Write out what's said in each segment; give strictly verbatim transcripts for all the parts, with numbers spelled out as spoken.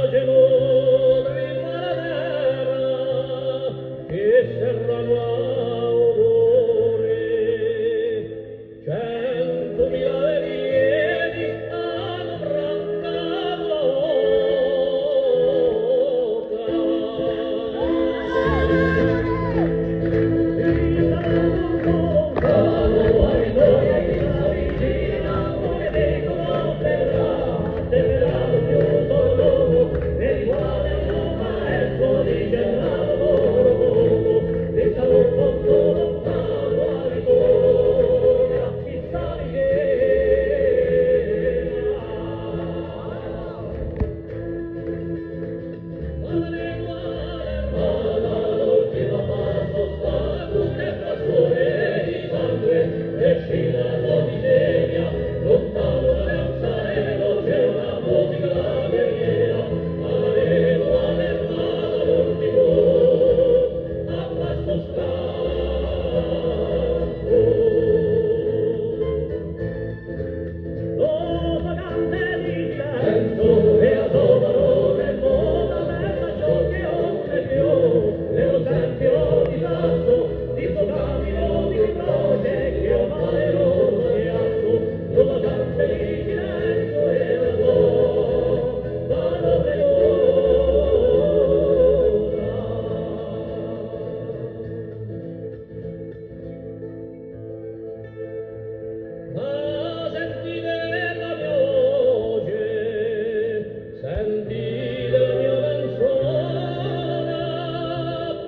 Facenu tremà a terra, chì serranu à u core. Centumila velieri anu brancato. Ma sentite la mia voce, sentite la mia canzona,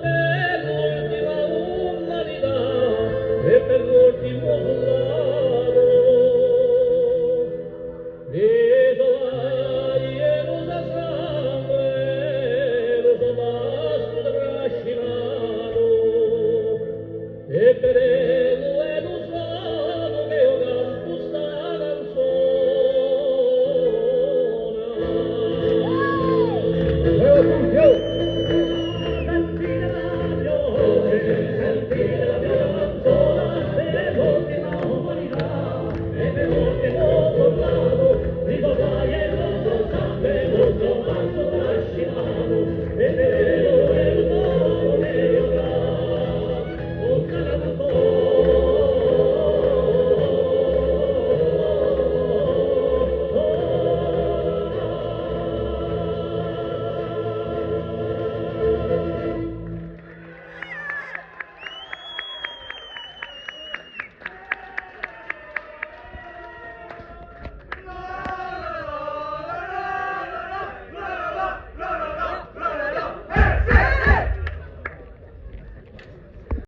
per l'ultima umanità è per l'ultimu sultatu. Di so aghju, di so sangue, di so bastu trascinatu, è per